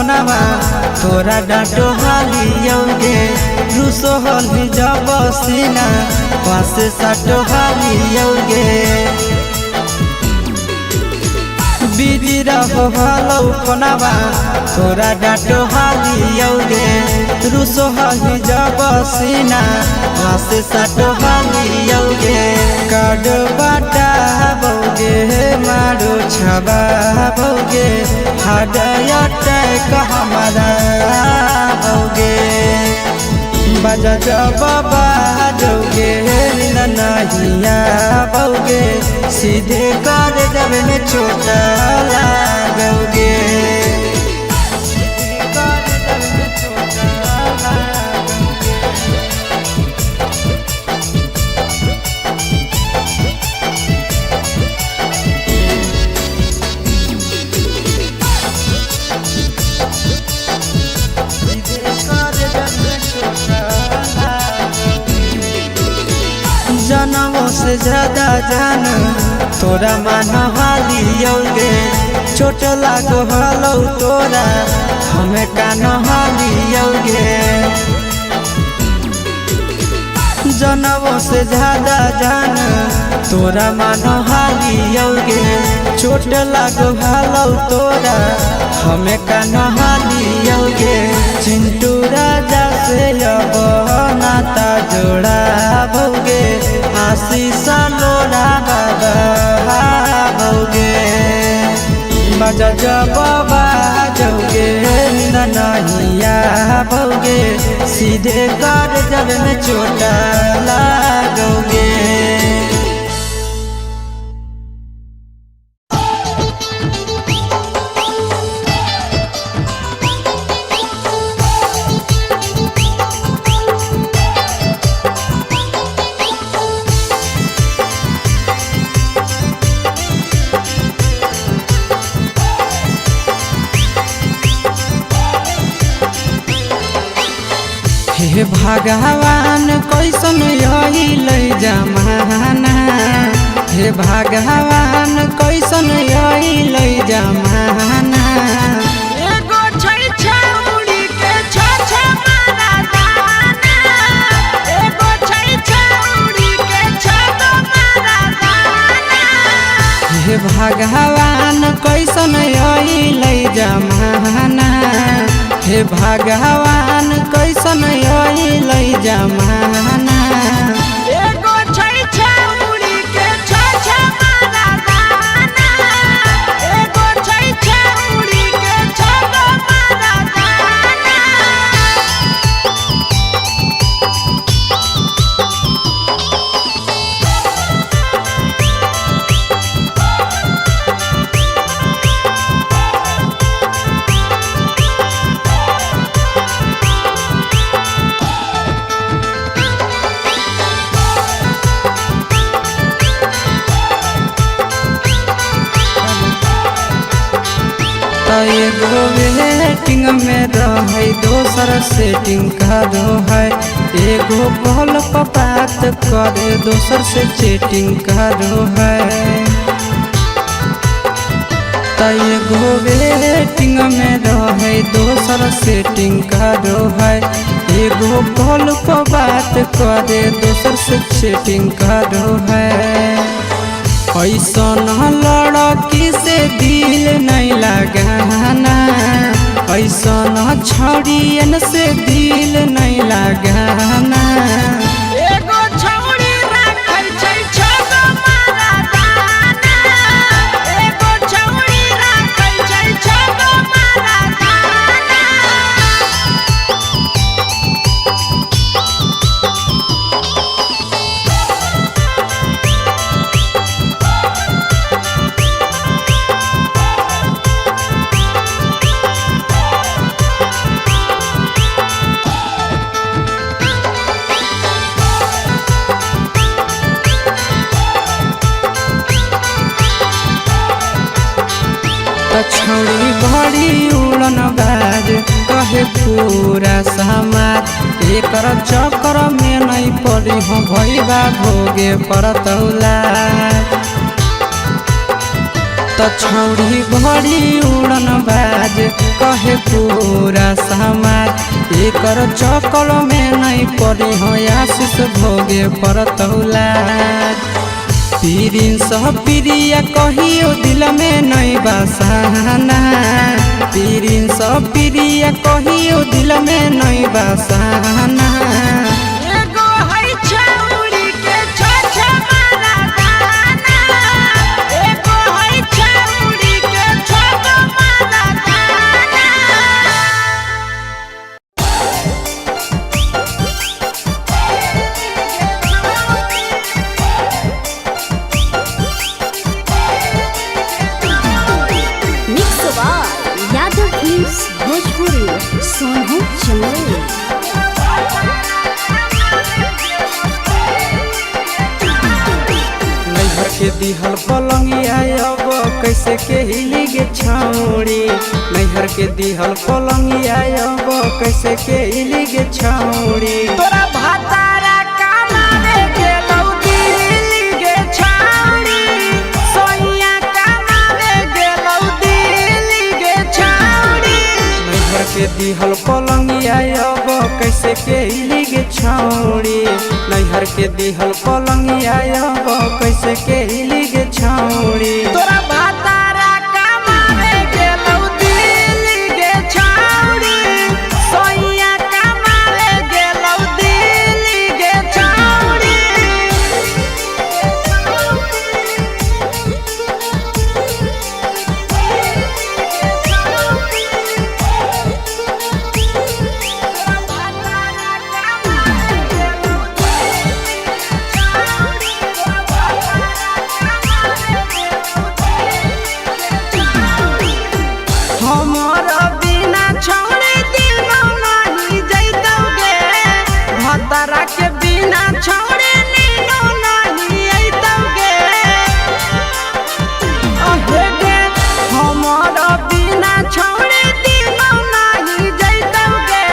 फोनवा तोरा डांटो हालियौगे रुसो हली जब सीना पास साटो हालियौगे। बिजी रहो हलौ फोनवा तोरा डांटो हालियौगे रुसो हली जब सीना पास साटो हालियौगे। कार्ड बाटा बौगे मारो छबा बौगे हार्ट अटैक हमारा बौगे। बजा जब बाजोगे नहिया बौगे सीधे कर जब में चोट लागोगे। जनमों से ज्यादा जान तोरा मान हालियौगे चोट लागो हलौ तोरा हमें कान हालियौगे। जनमों से ज्यादा जान तोरा मान हालियौगे चोट लागो हलौ तोरा हमें कान हालियौगे। चिंटू राजा से अब नाता जोड़ा बौगे आशीष लोड़ा बाबा बौगे। बजा जब बाजोगे नहिया बौगे सीधे कर जब में चोट लागोगे। हे भगवान कैसन अइलै जमाना, हे भगवान कैसन अइलै जमाना। एगो छै छौड़ी के छ छ मारा दाना, एगो छै छौड़ी के छ गो मारा दाना। हे भगवान कैसन अइलै जमाना, हे भगवान कैसन अइलै जमाना। एगो छै छौड़ी के छ छ मारा दाना, एगो छै छौड़ी के छ गो मारा दाना। एगो वेटिंग में रहे दोसर सेटिंग करो है, एगो कॉल पर बात करे दोसर से चैटिंग करो है। एगो वेटिंग में रहे दोसर सेटिंग करो है, एगो कॉल पर बात करे दोसर से चैटिंग करो है। ऐसन लड़की से दिल नहीं लगाना, ऐसन छौड़ियन से दिल नहीं लगाना। एगो छौड़ी राखै छै छ गो मारा दाना, एगो छौड़ी राखै छै छ गो मारा दाना। छौड़ी बड़ी उड़न बाज कहे पूरा समाज, एकर चक्कर में नहीं पड़ी हो भैबा भोगे परतौला। त छौड़ी बड़ी उड़न बाज कहे पूरा समाज, एकर चक्कर में नहीं पड़ी हो आशीष भोगे परतौला। पीरिन सब प्रिया कहियो दिल में नहीं बसाना, पीरिन सब प्रिया कहियो दिल में नहीं बसाना। एगो है छौड़ी के छ छ मरदाना, एगो है छौड़ी के छ गो मरदाना। Mix by Yadav films Bhojpuri Sonu Chamoli. नैहर के दिहल पलंगिया अब कैसे के हिली गे छौड़ी, नैहर के दिहल पलंगिया अब कैसे के हिली गे छौड़ी। तोरा भातारा कमावे गेलौ दिल्ली गे छौड़ी, सोनिया कमावे गेलौ दिल्ली गे छौड़ी। नैहर के दिहल पलंगिया अब कैसे के हिली गे छौड़ी, नैहर के दिहल पलंगिया अब कैसे के हिली गे छौड़ी। तोरा भातारा कमावे गेलौ दिल्ली गे छौड़ी, सोनिया कमावे गेलौ दिल्ली गे छौड़ी। हमर बिना छौड़ी दिनौ नाही जैतौ गे, भतरा के बिना छौड़ी नीनो नाही अइतौ गे। अहे गे हमर बिना छौड़ी दिनौ नाही जैतौ गे,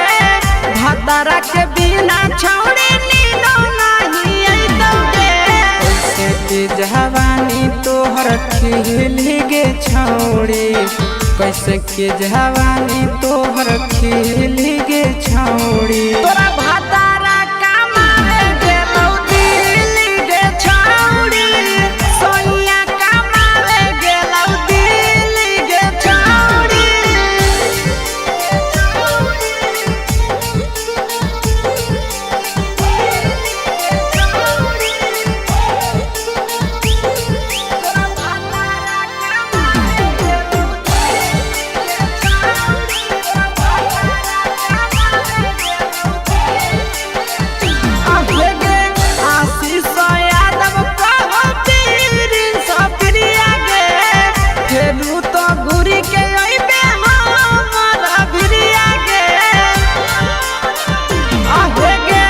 भतरा के बिना छौड़ी नीनो नाही अइतौ गे। कैसे के जवानी तोहर खिली गे छौड़ी, कैसे के जवानी तोहर खिली गे छौड़ी। तोरा भातारा कमावे गेलौ दिल्ली गे छौड़ी, सोनिया कमावे गेलौ दिल्ली गे छौड़ी। अहे गे आशीष यादव कहो पीरिन प्रिया गे, फेरू तो घुरी के अइबे हमर भिरिया गे। अहे गे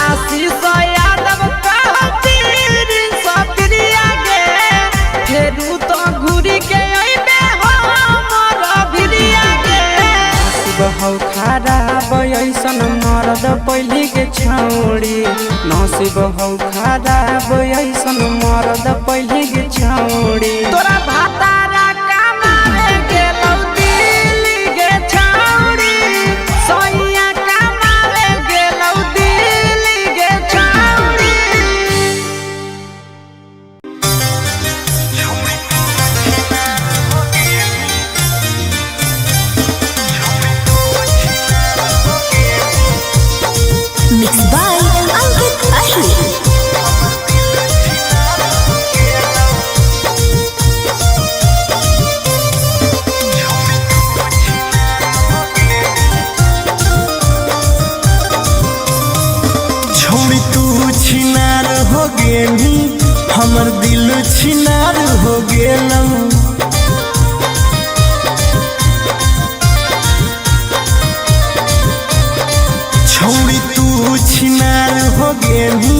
आशीष यादव कहो पीरिन प्रिया गे, फेरू तो घुरी के अइबे हमर भिरिया गे। नसीब हौ खराब ऐसन मरद पहली के छौड़ी, नसीब हौ खराब ऐसन मरद पहली के छौड़ी। तोरा भातारा कमावे गेलौ दिल्ली गे छौड़ी, सोनिया कमावे गेलौ दिल्ली गे छौड़ी। Mix by Ankit Ahir. छोड़ी तू छिनार हो गेली, हमर दिल छिनार हो गेलौ। छोड़ी तू छिनार हो गेली,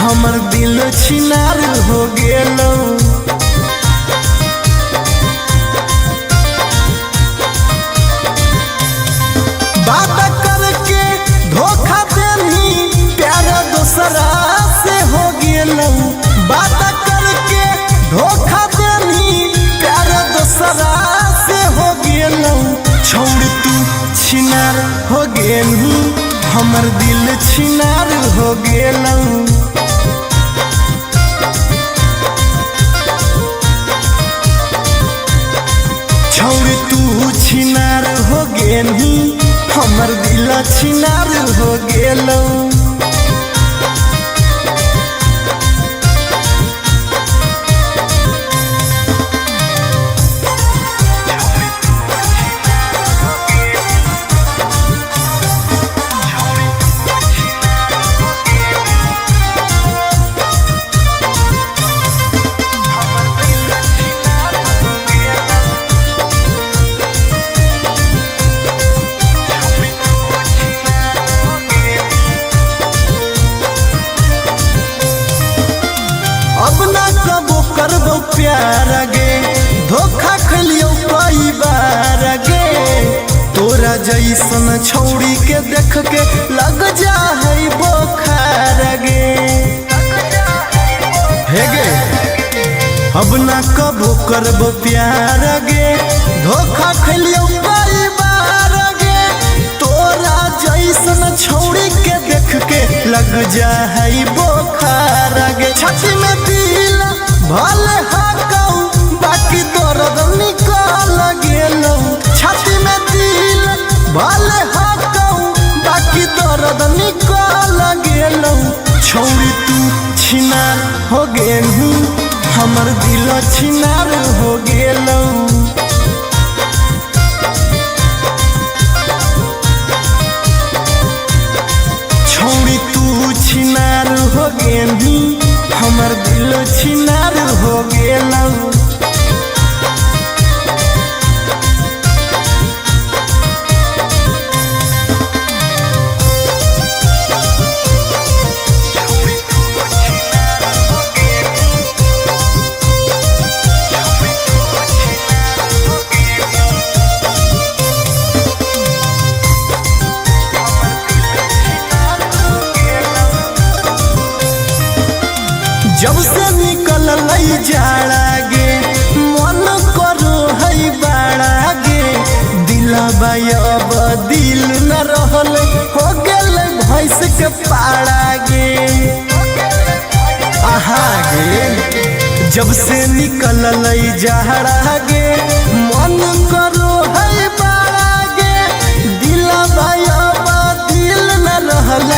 हमर दिल छिनार हो गेलौ। बात करके धोखा देनी, प्यार दोसरा से हो गेलौ। बात करके धोखा देनी, प्यार गेलही, हमर दिल छिनार हो गेलौ। छौड़ी तू छिनार हो गेलही, हमर दिल छिनार हो गेलौ। अब ना कबो करबो प्यार गे, धोखा खलियो कई बार गे। तोरा जैसन छौड़ी के देख के लग जा है बोखार गे। हे गे, अब ना कबो करबो प्यार गे, धोखा खलियो कई बार गे। तोरा जैसन छौड़ी के देख के लग जा है बोखार गे। छाती में दिल भले हकौ बाकी दर्द निकल गेलौ। छाती में दिल भले हकौ बाकी दर्द निकल गेलौ। छौड़ी तू छिनार हो गेलही, हमर दिल छिनार हो गेलौ। छौड़ी तू छिनार हो गेलही, हमर दिल छिनार हो गेलौ। जब से निकल जाड़ा गे, मन करो है बाड़ा गे। दिलबा अब दिल न रहल हो गेल भैंस के पाड़ा गे। आहा गे, जब से निकल जाड़ा गे, मन करो है बाड़ा गे। दिलबा अब दिल न रहल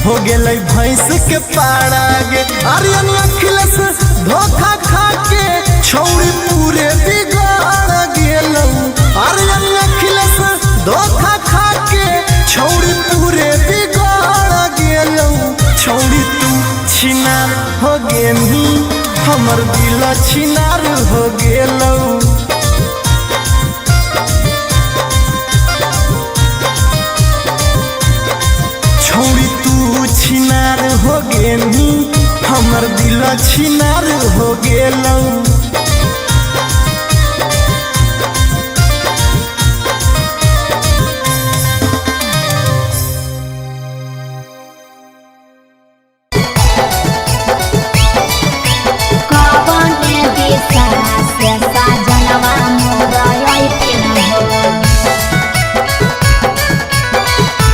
हो गेल भैंस के पाड़ा गे। आर्यन अखिलेश धोखा खा के छौड़ी पूरे बिगाड़ गेलौ। आर्यन अखिलेश धोखा खा के छौड़ी पूरे बिगाड़ गेलौ। छौड़ी तू छिनार हो गेलही, हमर दिल छिनार हो गेलौ। छौड़ी तू छिनार हो गेलही, हमर दिल छिनार हो गेलौ।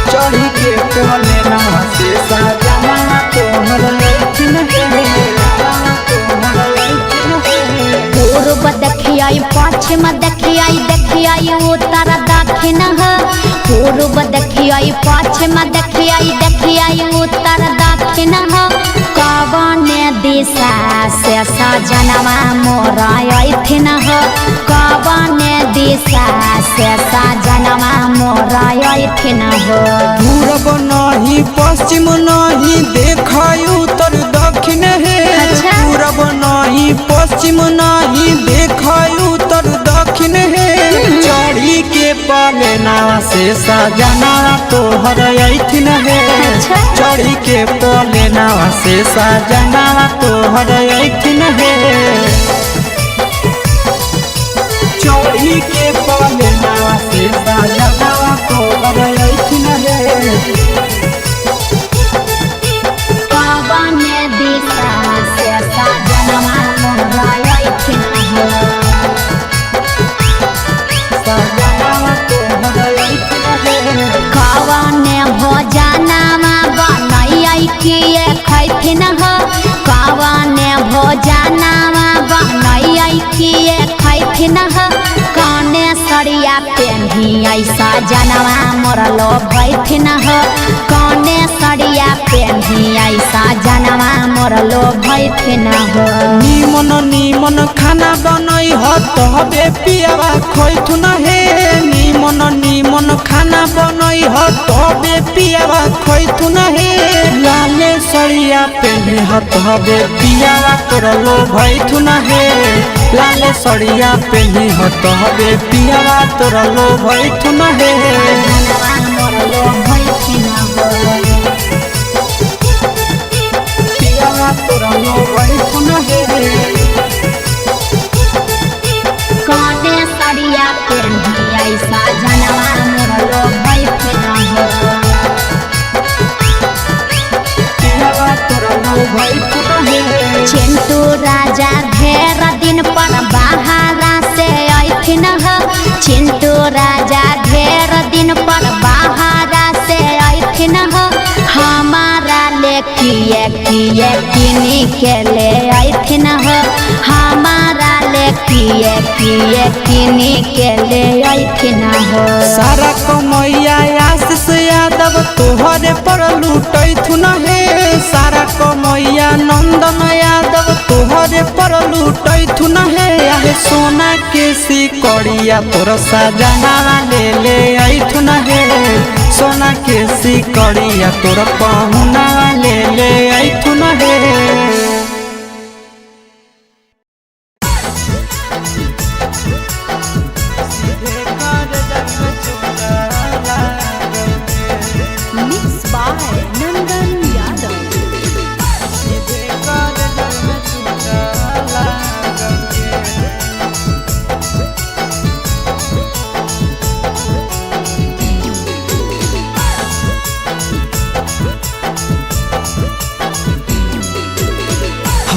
चढ़ी के पलेना से सजना तोहर लैथिन हे, तोहर लैथिन हे। पूर्व देखियाई पश्चिम देखियाई देखियाई उत्तर दक्षिण ह। पूर्व देखियाई पश्चिम देखियाई देखियाई उत्तर दक्षिण ह। कवन दिशा से सजनवा मोर अइथिन ह। कवन दिशा से सजनवा मोर अइथिन ह। पूरब नहीं पश्चिम नहीं देखाई उत्तर दक्षिण हे। अच्छा। पूरब नहीं पश्चिम नहीं देखाई उत्तर दक्षिण हे। चढ़ी के पलेना से सजना तोहर अइथिन हे। अच्छा। चढ़ी के पलेना से सजना तोहर अइथिन हे। चढ़ी के पलेना से सजना तोहर अइथिन हे। कवन दिशा से सजनवा मोर अइथिन ह। सजना तोहर अइथिन हे। कवन भैथिन हो। कौने सड़िया पेन्ही ऐसा जनवा मोर लो भैथिन हो। कौने सड़िया पेन्ही ऐसा जनवा मोर लो भैथिन हो। नीमन नीमन खाना बनई ह तबे पियावा खैथुन हे। नीमन नीमन खाना बनई ह तबे पियावा खैथुन हे। लाले सड़िया पेन्हे ह तबे पियावा तोर लो भैथुन हे। लाले सड़िया पेन्हे ह तबे पियावा तोर लो भैथुन हे। जनवा मोर लो भैथिन हो। पियावा तोर लो भैथुन हे। कौने सड़िया पेन्ही ऐसा जनवा मोर लो भैथिन हो। पियावा तोर लो भैथुन हे। चिंटू राजा ढेर दिन पर बहारा से अइथिन हो। चिंटू राजा ढेर दिन पर बहारा से अइथिन हो। हमारा ले किए किए किनी के ले अइथिन हो। हमारा ले किए किए किनी के ले अइथिन हो। सारा कमैया आशीष यादव तोहरे पर लूटैथुन हे। सारा कमैया नंदन यादव तोहरे पर लूटैथुन हे। आहे सोना के सिकड़िया तोर सजनावा ले ले अइथुन हे। सोना के सिकड़िया तोर पहुनावा ले ले अइथुन हे। Mix by Nandan Yadav.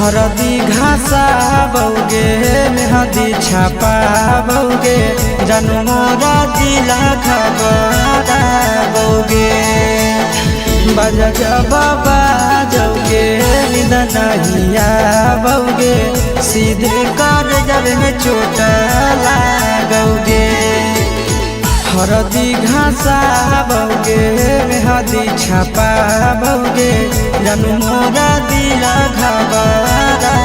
हरदी घासा बौगे मेहदी छापा बौगे जन्मोरा जिला खबरा बौगे। बजा जब बाजौगे निंद नहीं बौगे सीधे कर जब में चोट लागौगे। हरदी घासा बौगे मेहदी छापा बौगे जन्मोरा दिला घबरा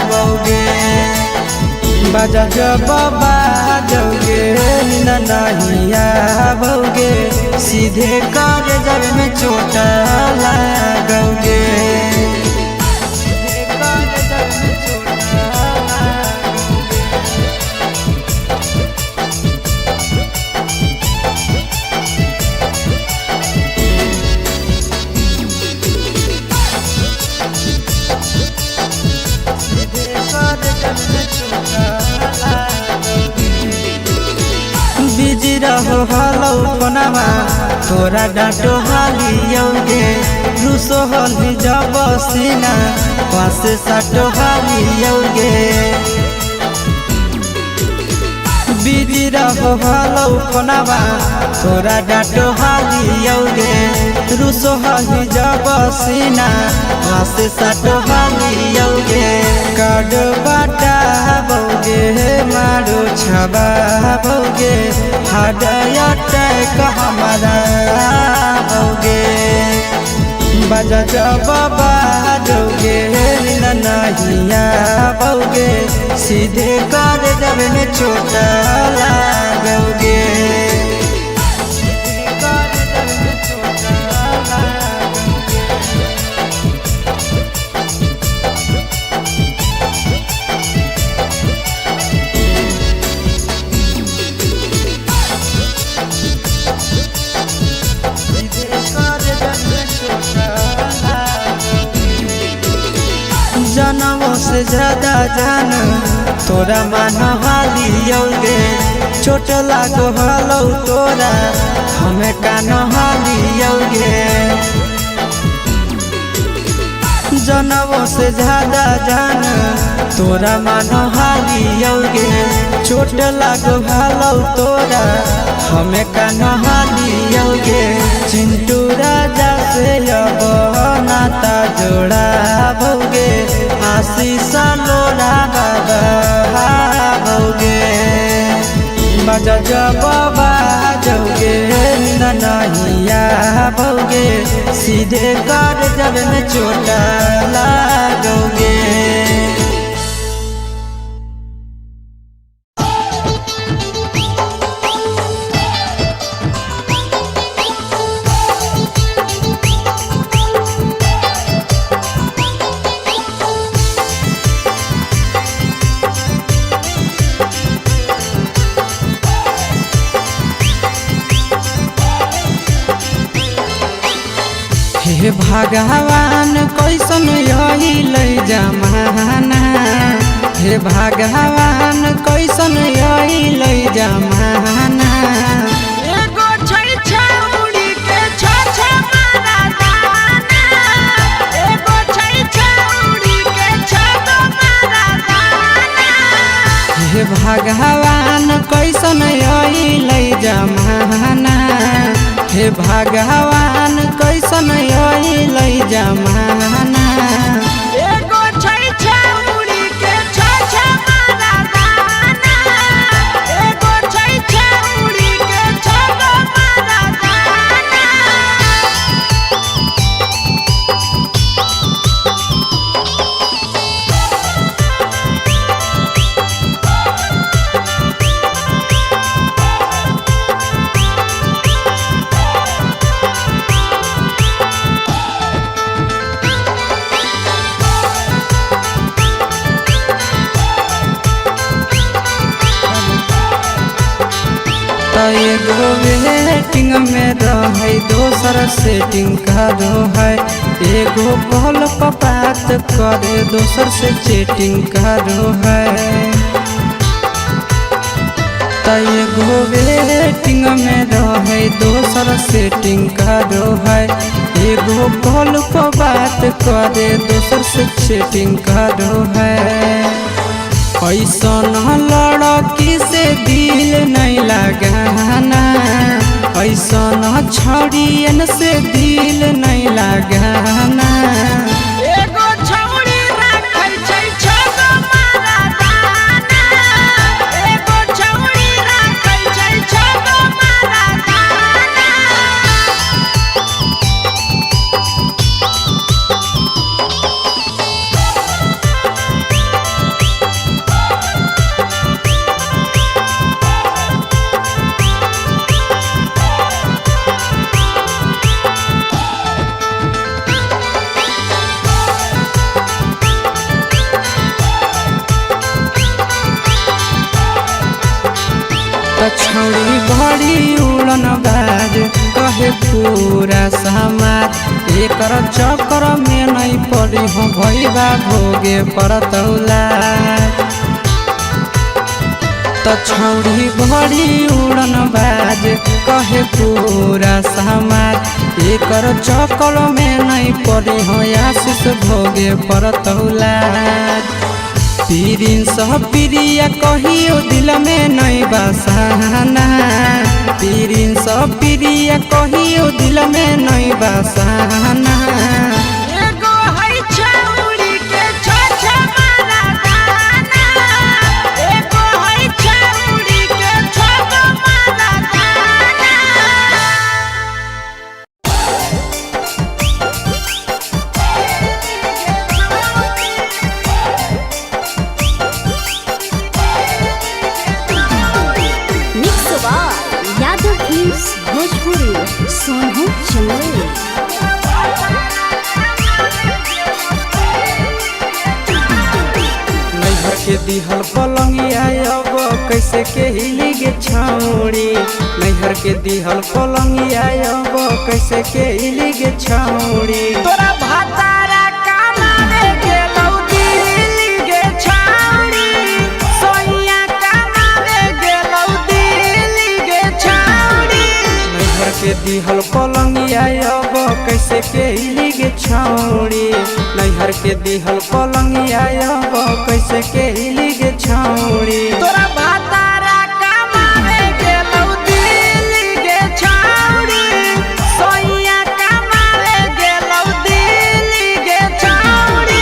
बौगे। बजा जब बाजौगे निंद नहीं बौगे सीधे कर जब में चोट लागौगे। सीधे कर जब में चोट लागौगे। बिजी रहो हलो फोनवा तोरा डांटो हालियौगे। रुसो हली जब सीना पास साटो हालियौगे। बिजी रहो हलो फोनवा तोरा डांटो हालियौगे। रुसो हली जब सीना पास साटो हालियौगे। कार्ड बाटा बौगे मारो छबा बौगे हार्ट अटैक हमारा बौगे। बजा जब बाजौगे नहीं बौगे सीधे कर जब में चोट लागौगे। सीधे कर जब में चोट लागौगे। जनमों से ज्यादा जान तोरा मान हालियौगे। चोट लागो हलौ तोरा हमें कान हालियौगे। जनमों से ज्यादा जान तोरा मान हालियौगे। चोट लागो हलौ तोरा हमें कान हालियौगे। चिंटू राजा से अब नाता जोड़ा भौगे आशीष लोड़ा बाबा भौगे। बाजा जब बाजोगे ननहिया भोगे सीधे कर जब में चोटा लागोगे। हे भगवान कैसन अइलै जमाना, हे भगवान कैसन अइलै जमाना। एगो छै छौड़ी के छ छ मारा दाना, एगो छै छौड़ी के छ गो मारा दाना। हे भगवान कैसन अइलै जमाना, हे भगवान कैसन अइलै जमाना। एगो छै छौड़ी के छ छ मारा दाना, एगो छै छौड़ी के छ गो मारा दाना। त एगो वेटिंग में रहै दोसर सेटिंग करो है, एगो कॉल पर बात करे दोसर से चैटिंग करो है। त एगो वेटिंग में रहै दोसर सेटिंग करो है, एगो कॉल पर बात करे दोसर से चैटिंग करो है। ऐसन लड़की से दिल नहीं लगाना, ऐसन छड़ियन से दिल नहीं लगाना। एगो छौड़ी राखै छै छ गो मारा दाना, एगो छौड़ी राखै छै छ गो मारा दाना। त छौड़ी बड़ी उड़न बाज कहे पूरा समाज, एकर चक्कर में नहीं पड़ी हो भैबा भोगे परतौला। त छौड़ी बड़ी उड़न बाज कहे पूरा समाज, एकर चक्कर में नहीं पड़ी हो आशीष भोगे परतौला। पीरिन सब प्रिया कहियो दिल में नहीं बसाना, पीरिन सब प्रिया कहियो दिल में नहीं बसाना। एगो है छौड़ी के छ छ मारा दाना, एगो है छौड़ी के छ गो मारा दाना। Mix by Yadav films Bhojpuri Sonu Chandel. नैहर के दिहल पलंगिया अब कैसे के हिली गे छौड़ी, नैहर के दिहल पलंगिया अब कैसे के हिली गे छौड़ी। तोरा भातारा कमावे गेलौ दिल्ली गे छौड़ी, सोइया कमावे गेलौ दिल्ली गे छौड़ी। नैहर के दिहल पलंगिया अब कैसे के हिली गे छौड़ी, नैहर के दिहल पलंगिया अब कैसे के हिली गे छौड़ी। तोरा भातारा कमावे गेलौ दिल्ली गे छौड़ी, सोइया कमावे गेलौ दिल्ली गे छौड़ी।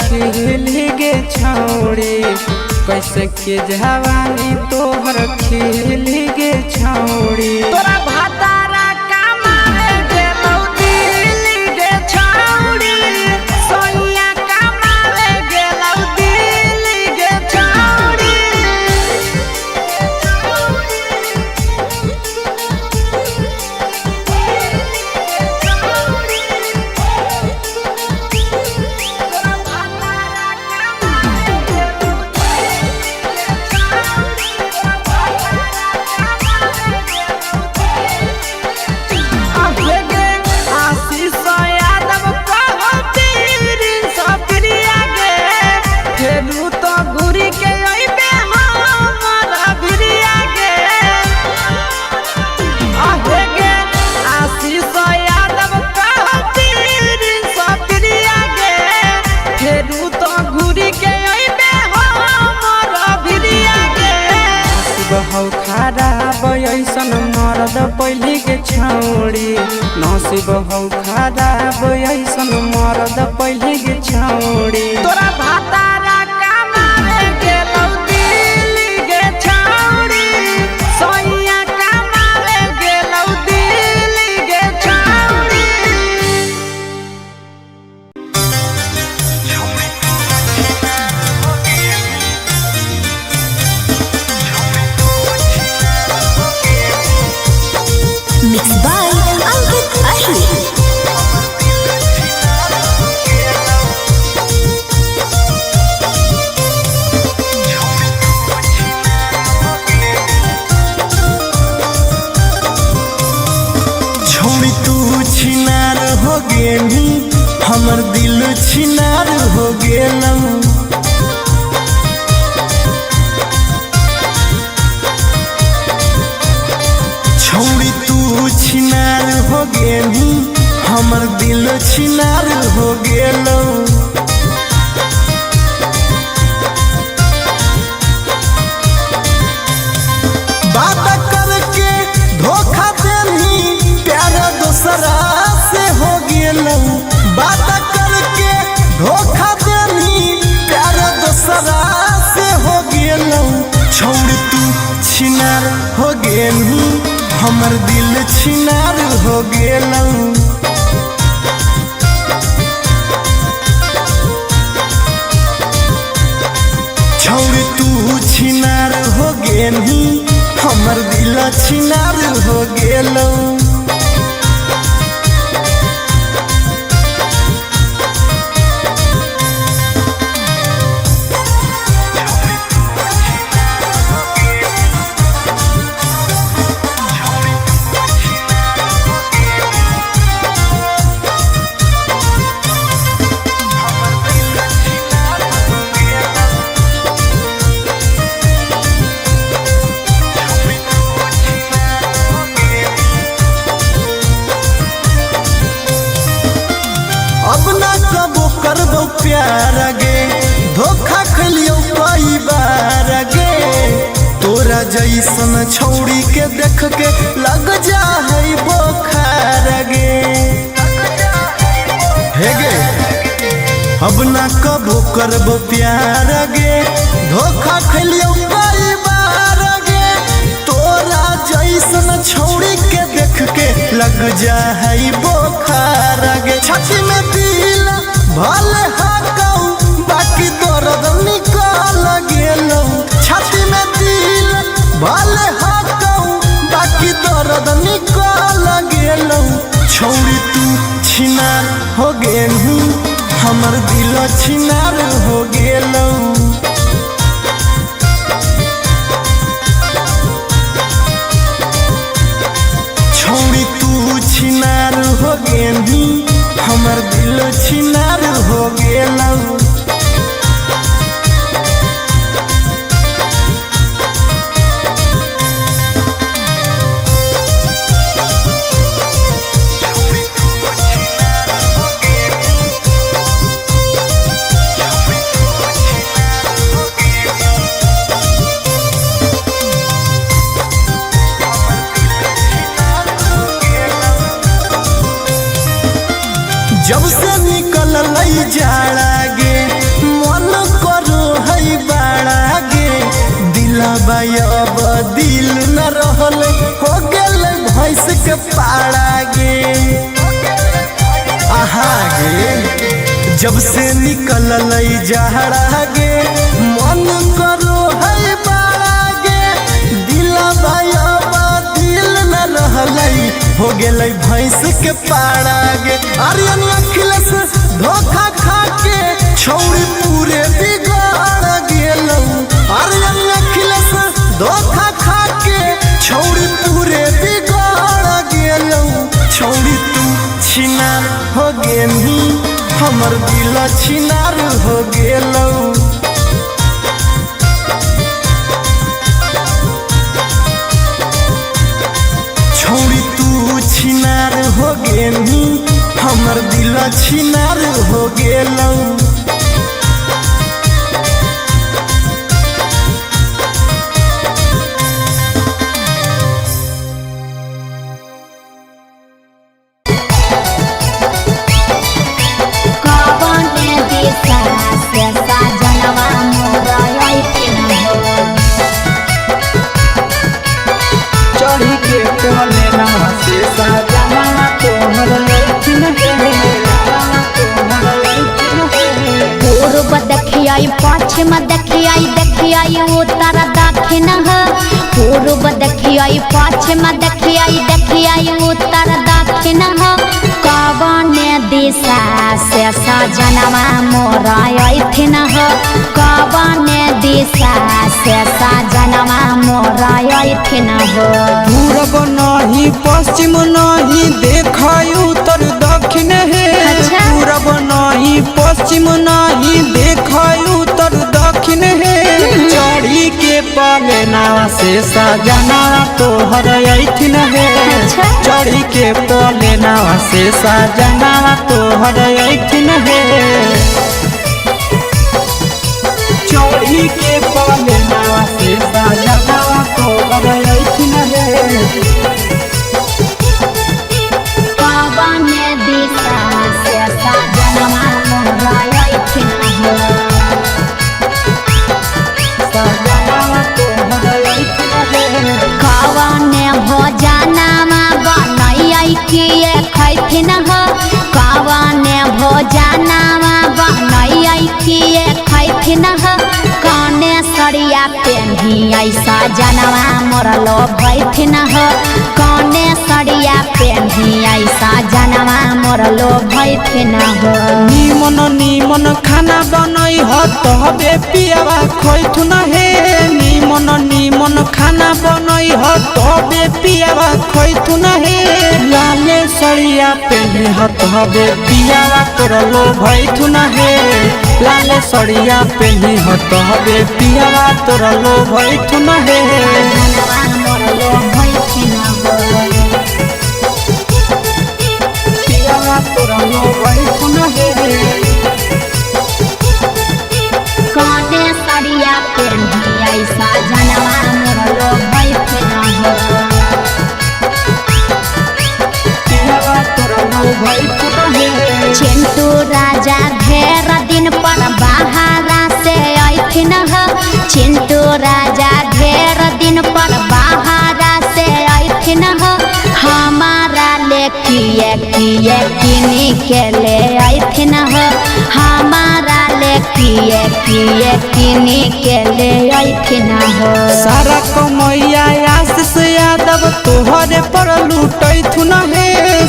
खिली गे छौड़ी, कैसे के जवानी तोहर खिली गे छौड़ी। तोरा भातारा कमावे गेलौ दिल्ली गे छौड़ी, सोनिया कमावे गेलौ दिल्ली गे छौड़ी। आशीष यादव कहो प्रिंस प्रिया गे, फेरू तो घूरी के अइबे हमर भिरिया गे। आहे गे आशीष यादव कहो प्रिंस प्रिया गे, फेरू तो घूरी के अइबे हमर भिरिया गे। नसीब हौ खराब ऐसन मरद पहली के छौड़ी, नसीब हौ खराब ऐसन मरद पहली के छौड़ी। तोरा भातारा कमावे गेलौ दिल्ली गे छौड़ी, सोनिया कमावे गेलौ दिल्ली गे छौड़ी। Mix by Ankit Ahir. छोड़ी तू छिनार हो गेली, हमर दिल छिनार हो गेलौ। छोड़ी तू छिनार हो गेली, हमर दिल छिनार हो गेलौ। बात करके धोखा देनी, प्यार दोसरा से हो गेलौ। बात करके धोखा देनी, प्यार दोसरा से हो गेलौ। छोड़ तू छिनार हो गेलही, हमर दिल छिनार हो गेलौ। छोड़ तू छिनार हो गेलही, हमर दिल छिनार हो गेलौ। अब ना कबो करबो प्यार गे, धोखा खलियो कई बार गे। तोरा जैसन छौड़ी के देख के लग जा है बोखार गे। हे गे अब ना कबो करबो प्यार गे, धोखा खलियो कई बार गे। तोरा जैसन छौड़ी के देख के लग जा है बोखार गे। छाती में दिल भले हकौ, बाकी दर्द निकल गेलौ। छाती में दिल भले हकौ, बाकी दर्द निकल गेलौ। छौड़ी तू छिनार हो गेलही, हमर दिल छिनार हो गेलौ। छोड़ी तू छिनार हो गेलही, हमर दिल छिनार हो गेलौ। जब से निकल जाड़ा गे, दिलवा अब दिल न रहल हो गेल भैंस के पाड़ा गे। आहा गे जब से निकलल जहरा गे मन करो है बाड़ा गे। दिलवा अब दिल न रहल हो गेल भैंस के पाड़ा गे। आर्यन अखिलेश धोखा खा के छौरी पूरे बिगाड़ गेलौ। आर्यन अखिलेश धोखा खा के छौरी पूरे बिगाड़ गेलौ। छौरी तू छिनार हो गेलही हमर दिल छिनार हो गेलौ। छौरी तू छिनार हो गेलही हमर दिल छिनार हो गेलौ। कवने दिशा से साजनवा मोर अइथिन हो। चढ़ी के पले नावा से सजना तोहर अइथिन हे, तोहर अइथिन हे। पूर्व देखियै पश्चिम देखियै देखियै उत्तर दक्षिण हो। पूर्व देखियै पश्चिम देखियै देखियै उत्तर दक्षिण हो। कवने दिशा से सजनवा मोर अइथिन हो। कवने दिशा से सजनवा मोर अइथिन हो। पूरब नहीं पश्चिम नहीं देखै उत्तर दक्षिण हे। अच्छा। पूरब नहीं पश्चिम नहीं देखै उत्तर दक्षिण हे। चढ़ी के पले नावा से सजना तोहर अइथिन हे। अच्छा। चढ़ी के पले नावा से सजना तोहर अइथिन हे। चढ़ी के पले नावा से सजना तोहर अइथिन हे। कवने दिशा से सजनवा मोर अइथिन हो। कवने भोजनमा बनैयै किए खैथिन हो। कवने भोजनमा बनैयै किए खैथिन हो। कने सड़िया पेन्हियै सजनवा मोर लोभैथिन हो। कने सड़िया पेन्हियै सजनवा मोर लोभैथिन हो। निमन निमन खाना बनई ह तबे पियावा खैथुन हे। निमन निमन खाना बनई ह तबे पियावा खैथुन हे। लाले सड़िया पेन्हे ह तबे पियावा तोर लोभैथुन हे। लाले सड़िया पेन्हे ह तबे पियावा तोर लोभैथुन हे। सजनवा मोर लोभैथिन हो। पियावा तोर लोभैथुन हे। कने सड़िया पेन्हियै सजनवा मोर लोभैथिन हो। पियावा तोर लोभैथुन हे। चिंटू राजा ढेर दिन पर बहारा से अइथिन हो। चिंटू राजा ढेर दिन पर बहारा से अइथिन हो। हमारा ले किए किए किनी के ले अइथिन हो। हमारा ले किए किए किनी के ले अइथिन हो। सारा कमैया आशीष यादव तोहरे पर लूटैथुन हे।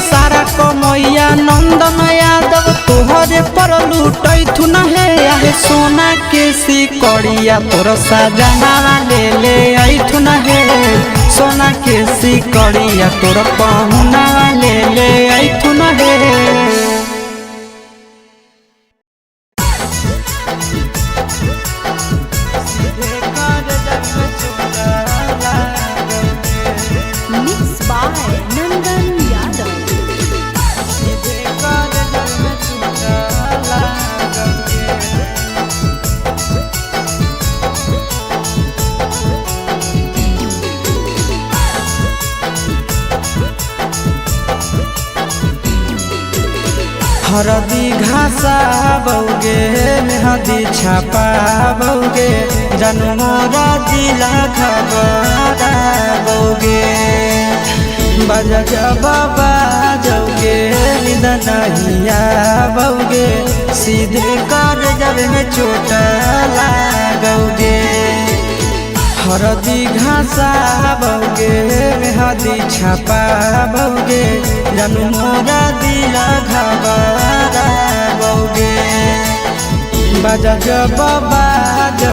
सारा कमैया नंदन यादव तोहरे पर लूटैथुन हे। आहे सोना के सिकड़िया तोर सजना ले ले अइथुन हे। सोना के सिकड़िया तोर पहुना ले ले अइथुन हे। Mix by Nandan Yadav. सीधे हरदी घासा बौगे मेहदी छापा बौगे जानू मोरा दिला खबरा बौगे। बजा जब बाजौगे निंद नहीं आबौगे सीधे कर जब में चोट लागौगे। हरदी घासा बौगे मेहदी छापा बौगे जानू मोरा दिला घबरा बौगे। बजा जब